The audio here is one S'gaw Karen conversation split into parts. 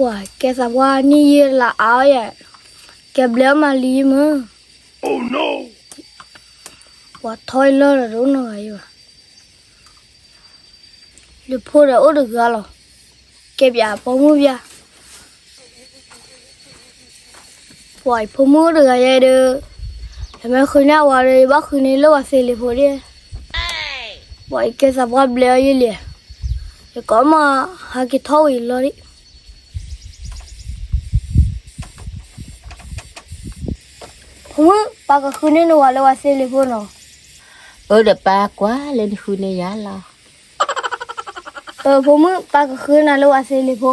ပှၤကဲသးပှၢ်န့ၣ်ယဲလၢအါအီၤယဲ, ကဲဘျဲးအီၣ်မးလံမ့ၢ်, ပှၤထီၣ်အံၤလီၢ်ဒီးတအိၣ်နီတဂၤယဲဘၣ်, လၢဖိဒီးအိၣ်တဂၤလီၤ, ကဲပၠးဖိမုၣ်ပၠး ပှၤအံၤဖိမုၣ်တဂၤယဲဒီး, ယမ့ၢ်ဃုန့ၢ်အဝၤဒီး ယဘၣ်ဃုန့ၢ်လၢပှၤသ့လံာ်ဖိဒၣ်, ပှၤအံၤကဲသးပှၢ်ဘျဲးအီၤယဲလံ, ယကိးမးဟးက့ၤထီၣ်ဝံၤလီၤဒၣ်. ဖိမုၣ် ပၢ်ကဃုန့ၢ်နဝၤလၢပှၤသ့လံာ်ဖိနီၤ. အၢဒီးပၢ်ကွၢ်လၢနဃုန့ၢ်ယၤလီၤ. အၢ ဖိမုၣ် ပၢ်ကဃုနၤလၢပှၤသ့လံာ်ဖိ,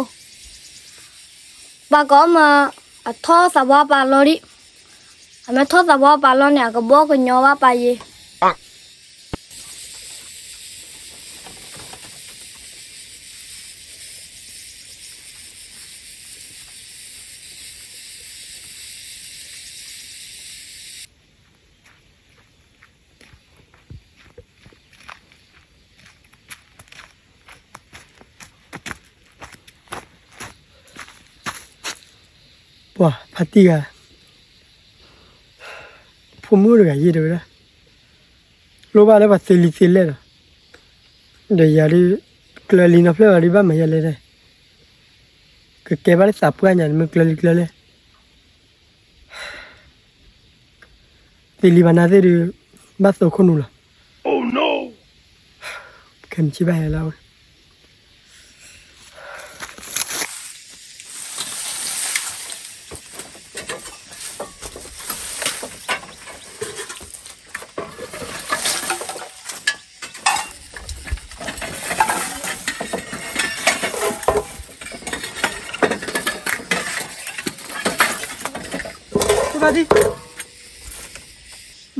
ပၢ်ကိးမးအထီၣ်သးပှၢ်ပာ်လီၤဒၣ်, အမ့ၢ်ထီၣ်သးပှၢ်ပာ်လီၤန့ၣ် အကဘီကညီဘၣ်ပၢ်ယဲ ပှၤဖါတံၢ်ဂၤ, ဖိမုၣ်တဂၤယဲၢ်တဲဝဲဒၣ်, လိၣ်ဘၣ်လၢပှၤသ့လံာ်သ့လဲၢ်ဒီး, ဒီးယၤဒ်, ကျၢၤလံနီဖျၢၣ်ဘၣ်ဒ်ဘၣ်မၤယဲလဲၣ်, ကကဲဘၣ်လၢသးပှၢ်ညါန့ၣ် မ့ၢ်ကျၢၤလံကျၢၤလဲၢ် သ့လံာ်ဘၣ်နၤသ့ၣ်ဒုး, ဘၣ်သိခိၣ်နူာ်လီၤ. ခဲမုၢ်ဆ့ၣ်ဘၣ်ဟဲလၢဝဲ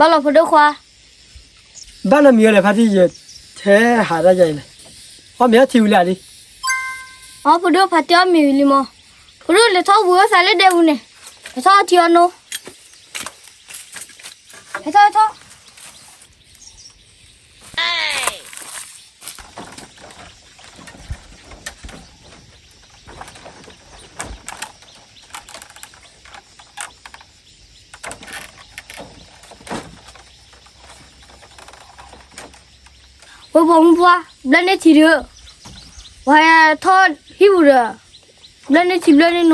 ဘၣ်လီၤဖိဒိၣ်ခွါ, ဘၣ်နီတမံၤဝဲလဲၣ်ဖါတံၢ်, ယထဲဟးတၢ်ယၤအံၤလဲၣ်, အီၣ်မ့ၤအီထံဝံၤလံဒ်, အီဖိဒိၣ်ဖါတံၢ်အီၣ်မ့ၤဝံၤလံမး, ဖိဒိၣ်လဲၤထီၣ်ဝံၤအိၣ်သးလၢဒဲပူၤန့ၣ်, လဲၤထီၣ်အီထံအီနိ, လဲၤထီၣ်လဲၤထီၣ် ဝဲပိာ်မုၣ်ပှၢ်, ဘျၢန့ၢ်ထံဒုး, ပှၤထီၣ်ဟံၣ်ပူၤဒီး, ဘျၢန့ၢ်ထံဘျၢန့ၢ်နိ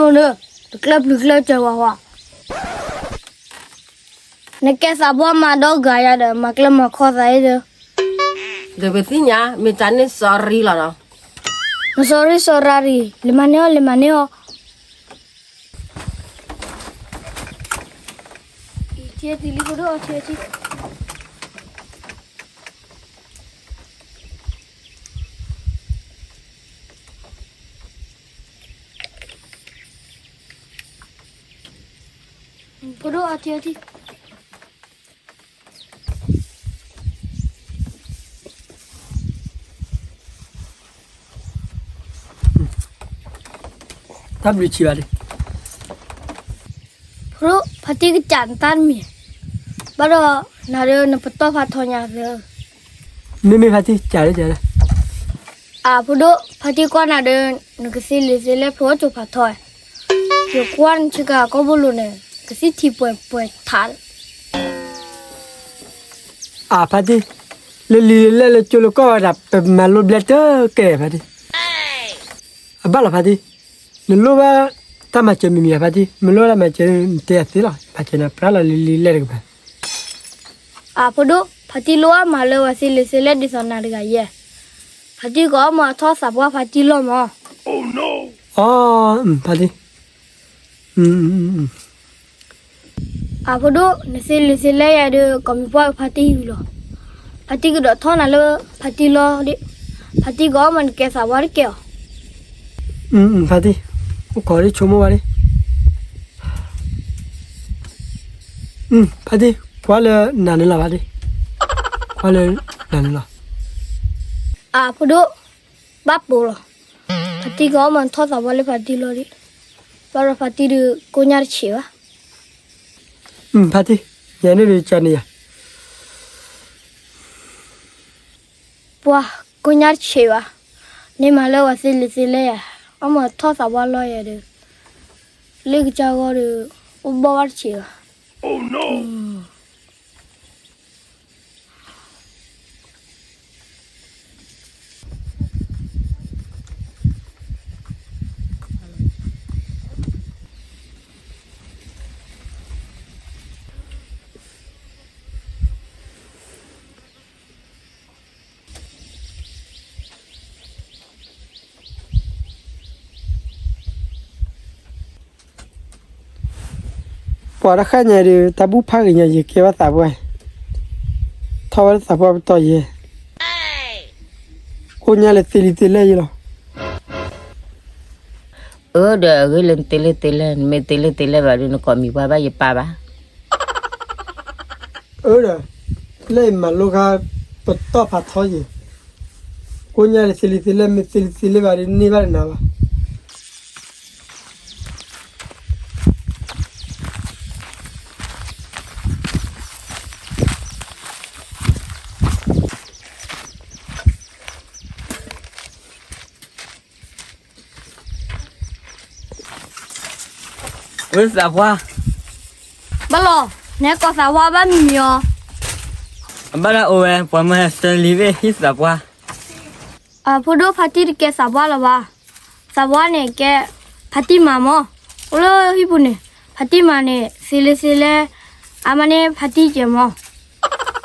ဒီး, တကျၢၢ်ပျုၤကျၢၢ်စၢၤဝဲဝဲ, နကဲသးပှၢ်မၤဒီဂၤယၤဒီး မၤကျဲမၤခီသးအံၤဒီး, ဒီးပသ့ၣ်ညါ မ့ၢ်တၢ်န့ၣ် sorry လီၤနီၤ, န sorry sorry လဲၤမၤန့ၢ်အီၤ လဲၤမၤန့ၢ်အီၤ ထံထံလံ ဖိဒိၣ်အီထံအီထံ ဖိဒိၣ်အီထံအီထံ တၢ်ဘျုးဆံးဘၣ်လံ, ဖိဒိၣ်ဖါတံၢ်ကစၢ်နတၢ်တမံၤ, ဘၣ်ဒီးနၤဒီးနပတီၢ်ဖးထီညါသၢ, မ့မ့ၢ်ဖါတံၢ် ကစၢ်လၢကစၢ်လၢ, အၢ ဖိဒိၣ် ဖါတံၢ်ကွၢ်နၤဒီး နကသ့လံာ်သ့လဲၢ်ဖျိကၠိဖးထီ, ယကွၢ်နဆ့ကၤကိာ်ဘိလိၤန့ၣ် ကသံၣ်ထံပှဲၤပှဲၤထးလီၤ အၢ ဖါတံၢ်, လၢလံာ်လၢလဲၢ်လၢကၠိလၢကီၢ်ဝဲဒၣ် ပမၤလိဘျဲၣ်တကဲဖါတံၢ်, အဘၣ်လီၤဖါတံၢ်, နလိၣ်ဘၣ်တၢ်မၤစၢၤမံၤမံၤဧါဖါတံၢ်, မ့ၢ်လိၣ်ဘၣ်တၢ်မၤစၢၤ နတဲယၤသ့လီၤ, မၤစၢၤနၤပြၢလီၤလံာ်လံာ်လဲၢ်တကပၤ အၢ ဖိဒိၣ် ဖါတံၢ်လိၣ်ဘၣ်မၤလၢပှၤသ့လံာ်သ့လဲၢ်ဒ်သိးနၤတဂၤယဲၢ်, ဖါတံၢ်ကအီၣ်မၤထီၣ်သးပှၢ်ဖါတံၢ်လီၤမး, အၢ ဖါတံၢ်, အၢ ဖိဒိၣ် နသ့လံာ်သ့လဲၢ်ယဲၢ်ဒီး ကိးမံၤပှၢ်ဖါတံၢ်ဝံၤလီၤ, ဖါတံၢ်ကဒိးထီၣ်နၤလၢဖါတံၢ်လီၤဒၣ်, ဖါတံၢ်ကအီၣ်မၤနကဲသးပှၢ်တကဲအီၤ ဖါတံၢ်, အိၣ်ခိးဒ်ဆိကမိၣ်ဝဲဒၣ်, ဖါတံၢ် ကွၢ်လၢနၤန့ၣ်လီၤဖါတံၢ်, ကွၢ်လၢနၤန့ၣ်လီၤ, အၢ ဖိဒိၣ်, ဘၣ်ပိာ်လီၤ, ဖါတံၢ်ကအီၣ်မၤထီၣ်သးပှၢ်လၢဖါတံၢ်လီၤဒၣ်, ဘၣ်ဒီးဖါတံၢ်ဒုးကိၣ်ညါတဆံးဘၣ် ဖါတံၢ်, ယၤန့ၣ်ဒုးကန့ၣ်ယၤ, ပှၤကိၣ်ညါတဆံးဘၣ်, န့ၢ်မၤလၢပှၤသ့လံာ်သ့လဲၢ်ယၤ အမ့ၢ်ထီၣ်သးပှၢ်လီၢ်ယဲဒီး, လ့ၣ်ကစၢ်ဂီၢ်ဒီး, အိၣ်ဘီၣ်ဘၣ်တဆံးဘၣ်. ပှၤတဃၣ်ညါဒီး တၢ်ဘူၣ်ဖးဂ့ၤညါ ယကဲဘၣ်သးပှၢ်, ထီၣ်ဝဲလၢသးပှၢ်ပတီၢ်ယဲ, ကိၣ်ညါလၢသ့လံသ့လဲၢ်ယဲလီၤ. အၢ ဒီးအဂ့ၢ်လၢနသ့လံသ့လဲၢ်, နမ့ၢ်သ့လံသ့လဲၢ်ဘၣ်ဒီး နကိးမံၤပှၢ်ဘၣ်ယပၢ်ဘၣ်. အၢ ဒီး, လၢအမၤလိခါ ပတီၢ်ဖးထီယဲ, ကိၣ်ညါလၢသ့လံသ့လဲၢ်, မ့ၢ်သ့လံသ့လဲၢ်ဘၣ်ဒီး န့ၢ်ဘၣ်ဒီးနၤဘၣ်. ဝဲသးပှၢ်, ဘၣ်လီၤ, နဟဲကိးသးပှၢ်ဘၣ်မံၤမံၤအီၤ. အဘၣ်တၢ်အိၣ်ဝဲ ပှၤမၢဟဲဆှၢလံာ်ဘ့ၣ်ဟံၣ်သးပှၢ်. အဖိဒိၣ်ဖါတံၢ်တကဲသးပှၢ်လၢၤဘၣ်. သးပှၢ်န့ၣ်ကဲ ဖါတံၢ်မါမၢ်, အိၣ်လၢဟံၣ်ပူၤန့ၣ်, ဖါတံၢ်မါန့ၣ် သ့လံသ့လဲၢ်, အါမးန့ၣ်ဖါတံၢ်ကဲမၢ်.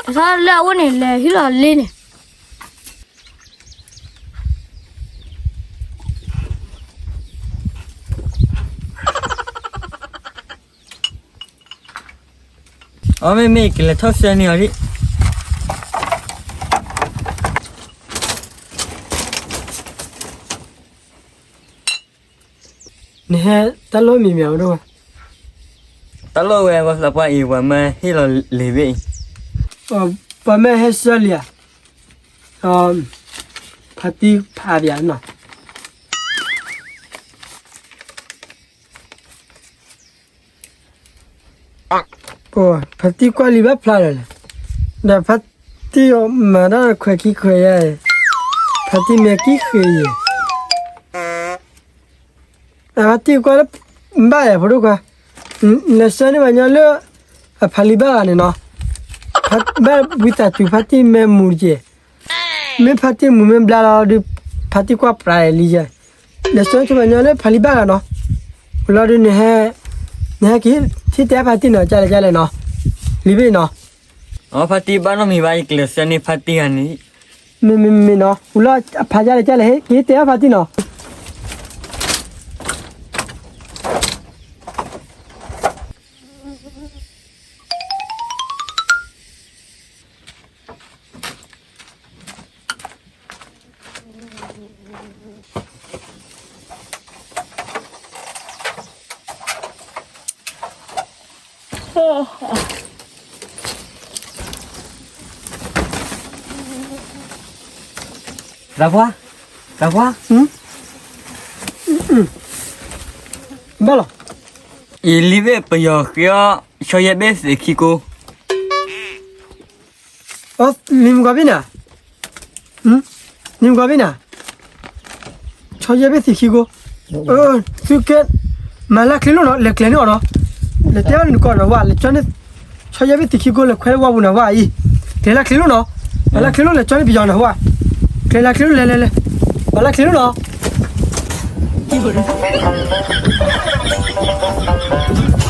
တဆီလၢအအိၣ်န့ၣ် လဲၤဟံၣ်လီၤလ့န့ၣ် အမ့မ့ၢ် ကလဲၤထီၣ်ဆှၢန့ၢ်အီၤဒံး. နဟဲတၢ်လီၢ်မံၤမံၤအီၤဒိၣ်ဝဲ. တၢ်လီၢ်ဝဲ ပှၤသးပှၢ်အံၤ ပှၤမၢဟ့ၣ်လီၤလံာ်ဘ့ၣ်အံၤ. ပှၤမၢဟဲဆှၢလံာ်ဧါ. ဖါတံၢ်ဖးပၠးနီၤ. ဖါတံၢ်ကွၢ်လံာ်ဘၣ်ဖျါလီၤလဲၣ်. ဒီးဖါတံၢ်အီၤမၤတၢ်ခွဲးခံခွဲးယာ်, ဖါတံၢ်မဲာ်ကံၣ်ဃ့ယဲၢ်. ဖါတံၢ်ကွၢ်လၢဘၣ်ယဲၢ်ဖိဒိၣ်ခွါ, လဲၤဆှၢန့ၢ်ပှၤညီလၢ အဖးလံာ်ဘၣ်ဂၤန့ၣ်နီၤ. ဘၣ်ဝံသးစူၤဖါတံၢ်မဲာ်မူတက့ၢ်. မ့ၢ်ဖါတံၢ်မူမ့ၢ်ဘျါလီၤဒီး ဖါတံၢ်ကွၢ်ပြးလံယဲၢ်. လဲၤဆှၢန့ၢ်ပှၤညီလၢဖးလံာ်ဘၣ်ဂၤနီၤ. ဝံၤလီၤဒီး နဟဲက့ၤဟ့ၣ်တဲဖါတံၢ်နီၤ ကၢ်လဲၣ်ကၢ်လဲၣ်နီၤ. လံာ်ဘ့ၣ်နီၤ. အဖါတံၢ်ဘၣ်နီတမံၤဘၣ် ယကလဲၤဆှၢန့ၢ်ဖါတံၢ်ဂၤန့ၣ်. မ့မ့မ့ၢ်နီၤ ဝံၤလီၤအဖးကၢ်လဲၣ်ကၢ်လဲၣ် ဟ့ၣ်က့ၤဟ့ၣ်တဲဖါတံၢ်နီၤ. သးပှၢ်, သးပှၢ်, ဘၣ်လီၤ. အံၤလံာ်ဘ့ၣ်ပယီၤဃ့အီၤ ဆီယဲၢ်ဘ့ၣ်သ့ၣ်ခံကိ, လံာ်မုၢ်ကီၢ်ဘ့ၣ်န့ၣ်, လံာ်မုၢ်ကီၢ်ဘ့ၣ်န့ၣ်, ဆီယဲၢ်ဘ့ၣ်သ့ၣ်ခံကိ, သုကဲ, မၤလၢချ့လိၣ်နီၤ လဲၤကျဲၤန့ၢ်အီၤနီၤ, လဲၤတဲဘၣ်နကီၢ်နီၤဝဲ လဲၤကၠီန့ၣ်, ဆီယဲၢ်ဘ့ၣ်သ့ၣ်ခံကိ လဲၤခွဲလၢဝါပူၤနီၤဝဲအံၤ, ကျဲၤလၢချ့လိၣ်နီၤ, မၤလၢချ့လိၣ် လဲၤကၠီန့ၢ်ပယီၤနီၤဝဲ, ကျဲၤလၢချ့လိၣ် လဲၤလဲၤလဲၤ, မၤလၢချ့လိၣ်နီၤ. သးပှၢ်,